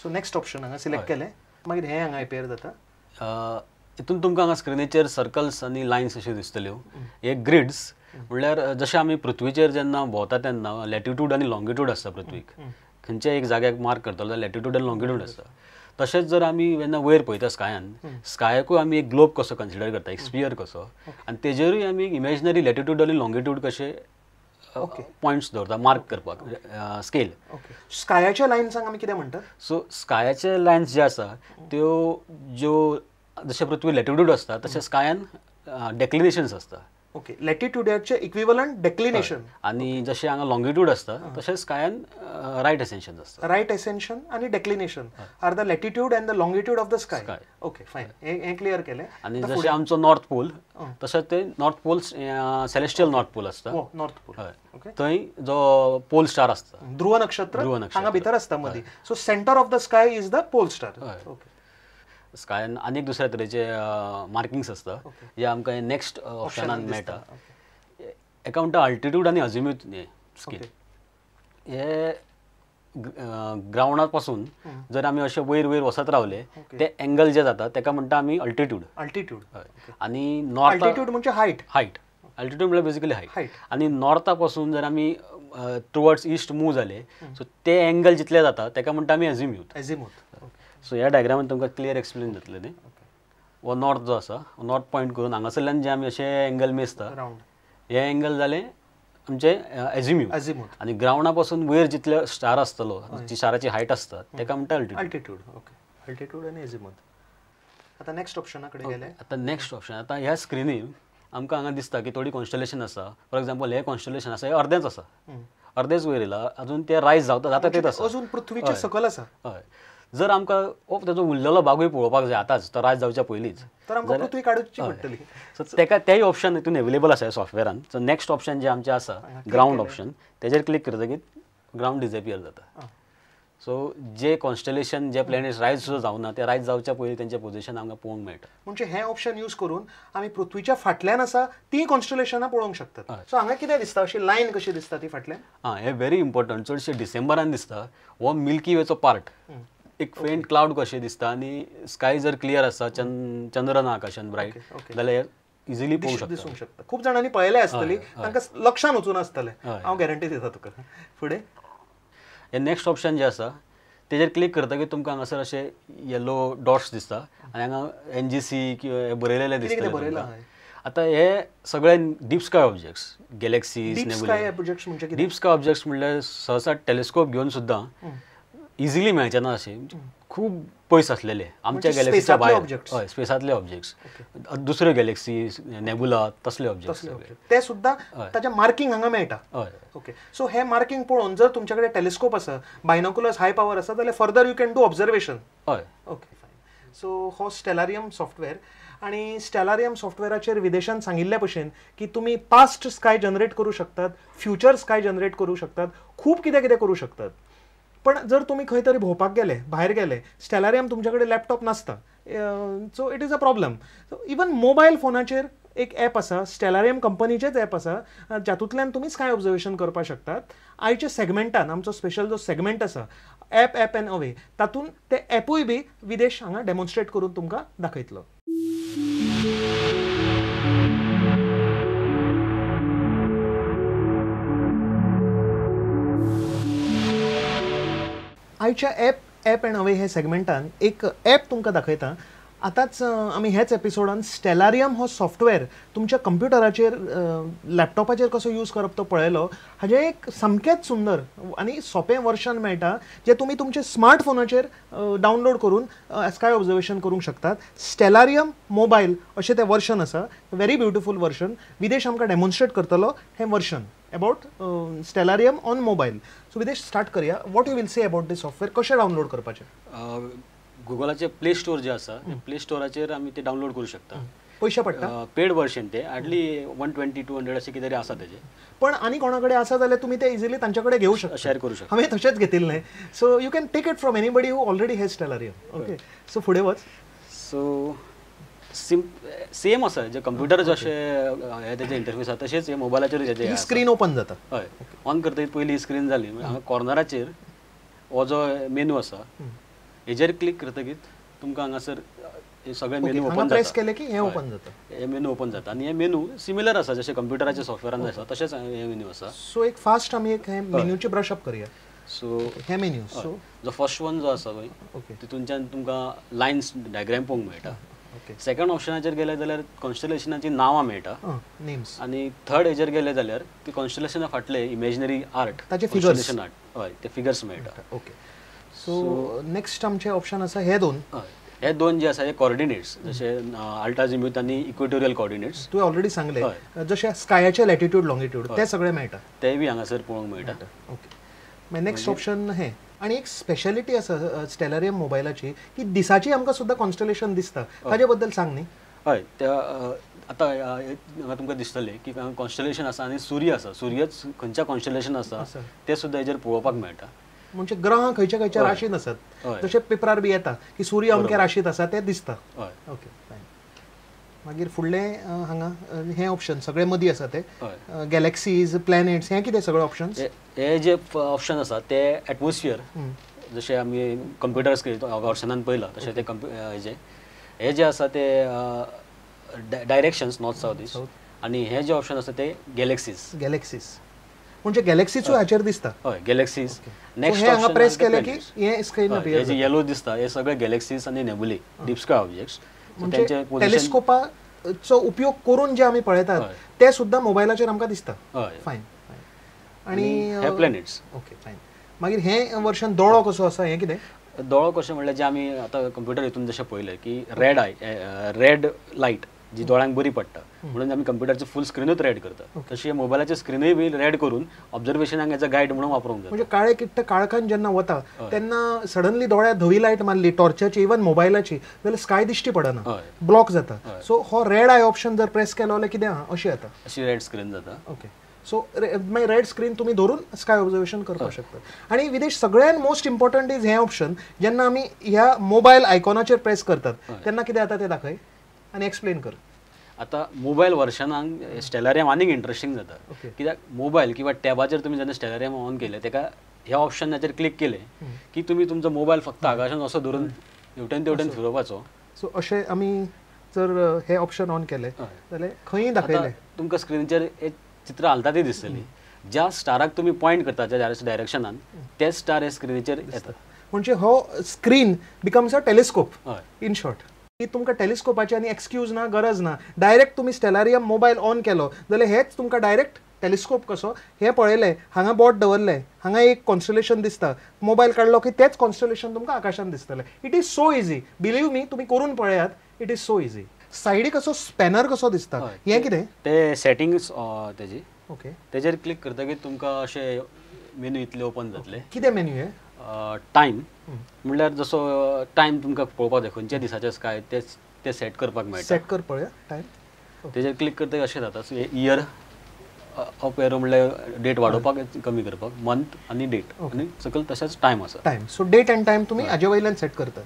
So next option हांगा select केलें मागीर हें हांगा एपियर जाता. हितून तुमकां हांगा स्क्रिनीचेर सर्कल्स आनी लायन्स अश्यो दिसतल्यो. हे ग्रिड्स म्हणल्यार जशें आमी पृथ्वीचेर जेन्ना भोंवता तेन्ना लॅटिट्यूड आनी लॉंगिट्यूड आसता. पृथ्वीक खंयच्याय एक जाग्याक मार्क करतलो जाल्यार लॅटिट्यूड आनी लॉंगिट्यूड आसता. तशेंच जर आमी जेन्ना वयर पळयता स्कायान, स्कायाकूय आमी एक ग्लोब कसो कन्सिडर करता, एक स्पियर कसो, आनी तेजेरूय आमी इमेजनरी लॅटिट्यूड आनी लॉंगिट्यूड कशे पॉयंट्स दवरता मार्क करपाक स्केल. स्कायाच्या लायन्सांक आमी कितें म्हणटात? सो स्कायाचे लायन्स जे आसा त्यो ज्यो जशें पृथ्वी लॅटिट्यूड आसता तशें स्कायान डेक्लिनेशन्स आसता. ओके, लॅटिट्यूडाचे इक्विवलंट डेक्लिनेशन. आनी जशें हांगा लॉंगिट्यूड आसता तशें स्कायान रायट एसेन्शन आसता. रायट एसेन्शन आनी declination are the latitude and the longitude of the sky. Okay fine, हें क्लियर केलें. आनी जशें आमचो नॉर्थ पोल तशें ते north pole celestial north pole आसता. नॉर्थ पोल, थंय जो पोल स्टार आसता, ध्रुव नक्षत्र हांगा भितर आसता मदीं. So centre of the sky is the pole star. Okay, स्कायन आनीक दुसऱ्या तरेचे मार्किंग्स आसता जे आमकां नेक्स्ट ऑप्शनान मेळटा. एका म्हणटा अल्टिट्यूड आनी अजिम्यूथ स्केल. हे ग्रावंडा पासून जर आमी अशे वयर वयर वचत रावले ते एंगल जे जाता तेका म्हणटा आमी अल्टिट्यूड. अल्टिट्यूड आनी नॉर्थ अल्टिट्यूड म्हणजे हायट. हायट, अल्टिट्यूड म्हणल्यार बेसिकली हायट. आनी नॉर्था पासून जर आमी टुवर्ड्स ईस्ट मूव जाले सो ते एंगल जितले जाता तेका म्हणटा आमी अजिम्यूथ. अजिम्यूथ. सो ह्या डायग्रामान तुमकां क्लियर एक्सप्लेन जातलें न्ही. हो नॉर्थ जो आसा नॉर्थ पॉयंट करून हांगासरल्यान जे आमी अशे एंगल मेजता हे एंगल जाले आमचे एजिम्यूथ. आनी ग्रावंडा पासून वयर जितले स्टार आसतलो, जी स्टाराची हायट आसता तेका म्हणटा अल्टिट्यूड. अल्टिट्यूड, ओके, अल्टिट्यूड आनी एजिम्यूथ. आतां नेक्स्ट ऑप्शना कडेन गेले. आतां नेक्स्ट ऑप्शन, आतां ह्या स्क्रिनीर आमकां हांगा दिसता की थोडी कॉन्स्टलेशन आसा. फॉर एग्जाम्पल हे कॉन्स्टलेशन आसा हे अर्देंच आसा, अर्देच वयर येयला, अजून ते रायज जावता जाता तेच आसा, अजून पृथ्वीच्या सकयल आसा. हय, जर आमकां ताजो उरलेलो भागूय पळोवपाक जाय आतांच, तो रायज जावच्या पयलींच, तर आमकां पृथ्वी काडची पडटली. सो तेका तेय ऑप्शन हितून एवेलेबल आसा सॉफ्टवेरान. सो नेक्स्ट ऑप्शन जे आमचें आसा ग्रावंड ऑप्शन, तेजेर क्लिक करतकीर ग्रावंड डिजपियर जाता. सो जे कॉन्स्टलेशन जे प्लॅनेट्स रायज सुद्दां जावना ते रायज जावच्या पयलीं तेंचें पोझिशन आमकां पळोवंक मेळटा. म्हणजे हें ऑप्शन यूज करून आमी पृथ्वीच्या फाटल्यान आसा ती कॉन्स्टलेशनां पळोवंक शकतात. सो हांगा कितें दिसता, अशी लायन कशी दिसता ती फाटल्यान? आं, हें व्हेरी इम्पॉर्टंट. चडशें डिसेंबरान दिसता हो मिल्की वेचो पार्ट, एक फेंट क्लाउड कशें दिसता आनी स्काय जर क्लियर आसा, चंद्र ना आकाशान ब्रायट जाल्यार इजिली पळोवंक शकता, दिसूंक शकता. खूब जाणांनी पळयलें आसतली, तांकां लक्षान वचून आसतलें, हांव गॅरंटी दिता तुका. फुडें हे नेक्स्ट ऑप्शन जे आसा तेजेर क्लिक करतकीर तुमकां हांगासर अशे येलो डॉट्स दिसता आनी हांगा NGC किंवा बरयलेलें दिसता. आतां हे सगळे deep sky objects, galaxies, deep sky objects म्हणल्यार सहसा टेलिस्कोप घेवन सुद्दां इजिली मेळचे ना, अशे खूब पयस आसलेले आमच्या गॅलेक्सीच्या भायर. हय, स्पेसांतले ऑब्जेक्ट्स, दुसऱ्यो गॅलेक्सी, नेबुला, तसले ऑब्जेक्ट्स ते सुद्दां ताचें मार्किंग हांगा मेळटा. हय, ओके. सो हे मार्किंग पळोवन जर तुमचे कडेन टेलिस्कोप आसा, बायनोक्युलर्स हाय पावर आसा जाल्यार further you can do observation. हय, ओके फायन. सो हो स्टेलारियम सॉफ्टवेअर, आनी स्टेलारियम सॉफ्टवेअराचेर विदेशान सांगिल्ल्या भशेन की तुमी पास्ट स्काय जनरेट करूं शकतात, फ्युचर स्काय जनरेट करूं शकतात, खूब कितें कितें करूं शकतात. पण जर तुमी खंय तरी भोंवपाक गेले, भायर गेले, स्टेलारियम तुमचे कडेन लॅपटॉप नासता, so it is a problem. So even mobile फोनाचेर एक एप आसा, स्टेलारियम कंपनीचेच एप आसा, जातूंतल्यान तुमी स्काय ऑब्जर्वेशन करपाक शकतात. आयच्या सेगमेंटान आमचो स्पेशल जो सेगमेंट आसा एप एप एंड अवे, तातूंत ते एपूय बी विदेश हांगा डेमॉन्स्ट्रेट करून तुमकां दाखयतलो. आयच्या एप एप एंड अवे हे सेगमेंटान एक एप तुमकां दाखयता. आतांच आमी ह्याच एपिसोडान स्टेलारियम हो सॉफ्टवेअर तुमच्या कंप्युटराचेर, लॅपटॉपाचेर कसो यूज करप तो पळयलो. हाजें एक सामकेंच सुंदर आनी सोंपें वर्शन मेळटा जें तुमी तुमच्या स्मार्टफोनाचेर डावनलोड करून स्काय ऑब्जर्वेशन करूंक शकतात. स्टेलारियम मोबायल अशें तें वर्शन आसा, व्हेरी ब्युटिफूल वर्शन. विदेश आमकां डेमॉन्स्ट्रेट करतलो हें version about Stellarium on mobile. So Videsh start करया. What you will say about this software, कशें डावनलोड करपाचें? गुगलाचे प्ले स्टोर जे आसा प्ले स्टोराचेर आमी ते डावनलोड करूं शकता. पयशे पडटा पेड वर्जन ते हार्डली 120-200 अशें कितें तरी आसा तेजें. पण आनी कोणा कडेन आसा जाल्यार तुमी ते इजिली तांचे कडेन घेवं शकता, शेअर करूं शकता. हांवें तशेंच घेतिल्लें. So you can take it from anybody who already has Stellarium. Okay, so फुडें वच. सो सेम आसा जे कंप्युटर जशें हे तेजें इंटरफेस आसा तशेंच हे मोबायलाचेर तेजें स्क्रीन ओपन जाता. हय, ऑन करतकीर पयली स्क्रीन जाली. हांगा कॉर्नराचेर हो जो मेनू आसा हेजेर क्लिक करतकीच तुमकां हांगासर हे सगळे मेनू ओपन जाता. प्रेस केले की हे ओपन जाता, हे मेनू ओपन जाता आनी हे मेनू सिमिलर आसा जशें कंप्युटराच्या सॉफ्टवेअरान आसा तशेंच हे मेनू आसा. सो एक फास्ट आमी एक हे मेन्यूचे ब्रश अप करूया. सो हे मेन्यू, सो जो फर्स्ट वन जो आसा पळय तितूनच्यान तुमकां लायन्स डायग्राम पळोवंक मेळटा. सेकंड ऑप्शनाचेर गेले जाल्यार कॉन्स्टलेशनाची नांवां मेळटा, नेम्स. आनी थर्ड हेजेर गेले जाल्यार ती कॉन्स्टलेशना फाटले इमेजिनरी आर्ट, ताचे फिगर्स, आर्ट, हय ते फिगर्स मेळटा. ओके, सो नेक्स्ट आमचे ऑप्शन आसा हे दोन. हे दोन जे आसा हे कॉर्डिनेट्स, जशे अल्टाझिम्यूथ आनी इक्वेटोरियल कॉर्डिनेट्स तुवें ऑलरेडी सांगले, जशे स्कायाचे लॅटिट्यूड लॉंगिट्यूड ते सगळे मेळटा, ते बी हांगासर पळोवंक मेळटा. ओके, मागीर नेक्स्ट ऑप्शन हे. आनी एक स्पेशालिटी आसा स्टेलारियम मोबायलाची की दिसाची आमकां सुद्दां कॉन्स्टलेशन दिसता, ताजे बद्दल सांग न्ही. हय, त्या आतां हांगा तुमकां दिसतलें की कॉन्स्टलेशन आसा आनी सूर्य आसा, सूर्यच खंयच्या कॉन्स्टलेशन आसा ते सुद्दां हेजेर पळोवपाक मेळटा. म्हणजे ग्रह खंयच्या खंयच्या राशीन आसात, जशें पेपरार बी येता की सूर्य अमक्या राशींत आसा ते दिसता. Okay fine. मागीर फुडलें हांगा हे ऑप्शन सगळे मदीं आसा ते गॅलेक्सीज, प्लॅनेट्स, हें कितें सगळे ऑप्शन्स. हे जे ऑप्शन आसा ते एटमॉस्फियर, जशें आमी कंप्युटर स्क्रीन वर्सनान पळयलां तशें ते हेजे हे जे आसा ते डायरेक्शन्स नॉर्थ सावथ ईस्ट, आनी हे जे ऑप्शन आसा ते गॅलेक्सीज. गॅलेक्सीज म्हणजे गॅलेक्सीचो हाचेर दिसता. हय, गॅलेक्सीज. नेक्स्ट हे हांगा प्रेस केले की हे स्क्रीन हे जे येलो दिसता हे सगळे गॅलेक्सीज आनी नेबुली, डीप स्काय ऑब्जेक्ट्स. म्हणजे टेलिस्कोपाचो उपयोग करून जे आमी पळयतात ते सुद्दां मोबायलाचेर आमकां दिसता. फायन. आनी हे प्लॅनेट्स. Okay fine. मागीर हे वर्शन दोळो कसो आसा, हें कितें? दोळो कशें म्हणल्यार जे आमी आतां कंप्युटर हितून जशें पळयलें की रेड I, red light जी दोळ्यांक बरी पडटा म्हणून आमी कंप्युटरची फूल स्क्रिनूच रेड करता, तशी मोबायलाची स्क्रिनूय बी रेड करून ऑब्जर्वेशनाक एज अ गायड म्हणून वापरूंक जाता. म्हणजे काळे किट्ट काळखान जेन्ना वता तेन्ना सडनली दोळ्याक धवी लायट मारली टॉर्चाची, इवन मोबायलाची, जाल्यार स्काय दिश्टी पडना, ब्लॉक जाता. सो हो रेड I option जर प्रेस केलो जाल्यार कितें आहा अशी जाता, अशी रेड स्क्रीन जाता. ओके, सो मागीर रेड स्क्रीन तुमी धरून स्काय ऑब्जर्वेशन करपाक शकतात. आनी विदेश सगळ्यान मोस्ट इम्पॉर्टंट is हें ऑप्शन, जेन्ना आमी ह्या मोबायल आयकॉनाचेर प्रेस करतात तेन्ना कितें जाता तें दाखय आनी एक्सप्लेन कर. आतां मोबायल वर्शनान स्टेलारियम आनीक इंट्रस्टींग जाता, कित्याक मोबायल किंवा टॅबाचेर तुमी जेन्ना स्टेलारियम ऑन केलें तेका ह्या ऑप्शनाचेर क्लिक केलें की तुमी तुमचो मोबायल फक्त आकाशान असो धरून हेवटेन तेवटेन फिरोवपाचो. सो अशें आमी जर हे ऑप्शन ऑन केलें जाल्यार खंयी दाखयलें तुमकां स्क्रिनीचेर एक चित्र हालता ती दिसतली. ज्या स्टाराक तुमी पॉयंट करता ज्या डायरेक्शनान तेच स्टार हे स्क्रिनीचेर येता. म्हणजे हो screen becomes a telescope in short. की तुमकां टेलिस्कोपाची आनी एक्सक्यूज ना, गरज ना, डायरेक्ट तुमी स्टेलारियम मोबायल ऑन केलो जाल्यार हेच तुमकां डायरेक्ट टेलिस्कोप कसो हें पळयलें, हांगा बोट दवरलें, हांगा एक कॉन्स्टलेशन दिसता, मोबायल काडलो की तेच कॉन्स्टलेशन तुमकां आकाशान दिसतलें. It is so easy, believe me, तुमी करून पळयात, it is so easy. सायडीक असो स्पॅनर कसो दिसता, हें कितें? ते सेटिंग्स तेजी. ओके, तेजेर क्लिक करतकीर तुमकां अशें मेन्यू इतले ओपन जातले. कितें मेन्यू हें? टायम म्हणल्यार जसो टायम तुमकां पळोवपाक जाय खंयच्या दिसाचे स्काय ते सेट करपाक मेळटा. सेट कर पळया टायम, तेजेर क्लिक करतकीर अशें जाता, इयर अप एरो म्हणल्यार डेट वाडोवपाक कमी करपाक, मंथ आनी डेट, आनी सकयल तशेंच टायम आसा. Time, so date and time तुमी हाजे वयल्यान सेट करतात.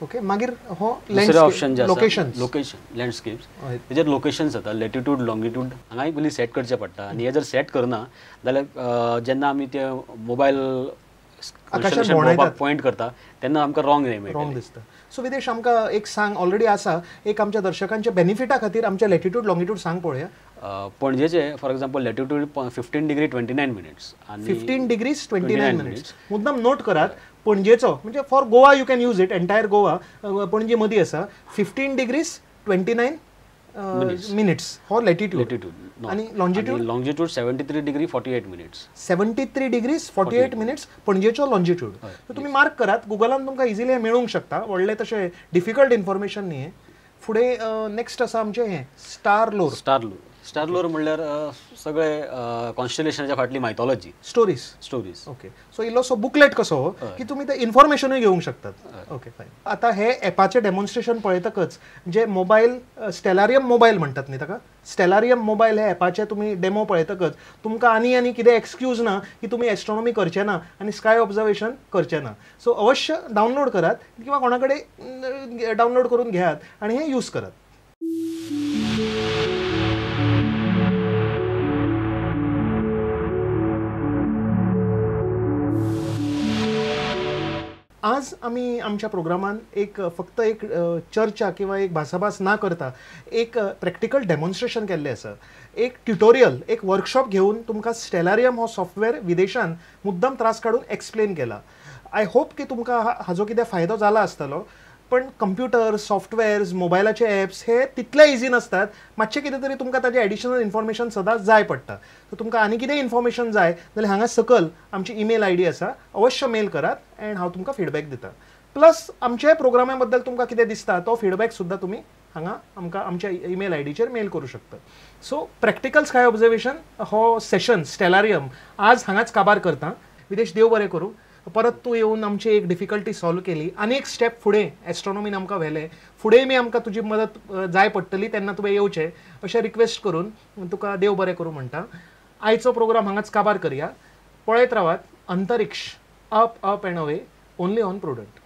ओके, मागीर हो दुसरें ऑप्शन जे आसा लोकेशन, लोकेशन लँडस्केप्स, तेजेर लोकेशन्स जाता, लॅटिट्यूड लॉंगिट्यूड हांगाय पयलीं सेट करचें पडटा. आनी हे जर सेट करना जाल्यार जेन्ना आमी ते मोबायल पॉयंट करता तेन्ना आमकां रॉंग रॉंग दिसता. सो विदेश आमकां एक सांग, ऑलरेडी आसा एक आमच्या दर्शकांच्या बेनिफिटा खातीर आमच्या लॅटिट्यूड लॉंगिट्यूड सांग पळोवया. पणजेचे for example latitude 15 degree 29 minutes, 15 degrees 29 minutes मुद्दाम नोट करात. पणजेचो म्हणजे for Goa you can use it, entire Goa, Panaji मदीं आसा 15 डिग्रीज 29 मिनिट्स हो लॅटिट्यूड. लॅटिट्यूड आनी longitude, longitude 73 degree 48 minutes, 73 degrees 48 minutes पणजेचो लॉंजिट्यूड. So तुमी मार्क करात, गुगलान तुमकां इजिली मेळूंक शकता, व्हडलें तशें डिफिकल्ट इन्फॉर्मेशन न्ही हें. फुडें नेक्स्ट आसा आमचें हें star lore. Star lore, star lore म्हणल्यार सगळे कॉन्स्टलेशनाच्या फाटली mythology, stories. Stories. Okay, so इल्लोसो बुकलेट कसो की तुमी ते इन्फॉर्मेशनूय घेवंक शकतात. Okay fine. आतां हे एपाचें डेमॉन्स्ट्रेशन पळयतकच जे मोबायल स्टेलारियम मोबायल म्हणटात न्ही ताका, स्टेलारियम मोबायल हे एपाचें तुमी डेमो पळयतकच तुमकां आनी आनी कितें एक्सक्यूज ना की तुमी एस्ट्रॉनॉमी करचे ना आनी स्काय ऑब्जर्वेशन करचे ना. सो अवश्य डावनलोड करात किंवा कोणा कडेन डावनलोड करून घेयात आनी हें यूज करात. आज आमी आमच्या प्रोग्रामान एक फक्त एक चर्चा किंवा एक भासाभास ना करता एक प्रॅक्टिकल डेमॉन्स्ट्रेशन केल्लें आसा. एक ट्युटोरियल, एक वर्कशॉप घेवन तुमकां स्टेलारियम हो सॉफ्टवेअर विदेशान मुद्दम त्रास काडून एक्सप्लेन केला. I hope की तुमकां हाजो कितें फायदो जाला आसतलो. पण कंप्युटर सॉफ्टवेअर्स, मोबायलाचे एप्स हे तितले इजी नासतात. मातशें कितें तरी तुमकां ताजें एडिशनल इन्फॉर्मेशन सदांच जाय पडटा. सो तुमकां आनी कितें इन्फॉर्मेशन जाय जाल्यार हांगा सकयल आमची ईमेल I D आसा, अवश्य मेल करात एंड हांव तुमकां फिडबॅक दिता. प्लस आमच्या प्रोग्रामा बद्दल तुमकां कितें दिसता तो फिडबॅक सुद्दां तुमी हांगा आमकां आमच्या ईमेल I डीचेर मेल करूं शकता. सो प्रॅक्टिकल स्काय ऑब्जर्वेशन हो सेशन स्टेलारियम आज हांगाच काबार करता. विदेश, देव बरें करूं. परत तूं येवन आमची एक डिफिकल्टी सॉल्व केली आनी एक स्टेप फुडें एस्ट्रॉनॉमीन आमकां व्हेलें. फुडें बी आमकां तुजी मदत जाय पडटली तेन्ना तुवें येवचें अशें रिक्वेस्ट करून तुका देव बरें करूं म्हणटा. आयचो प्रोग्राम हांगाच काबार करया. पळयत रावात Antariksh, up up and away, only on Prudent.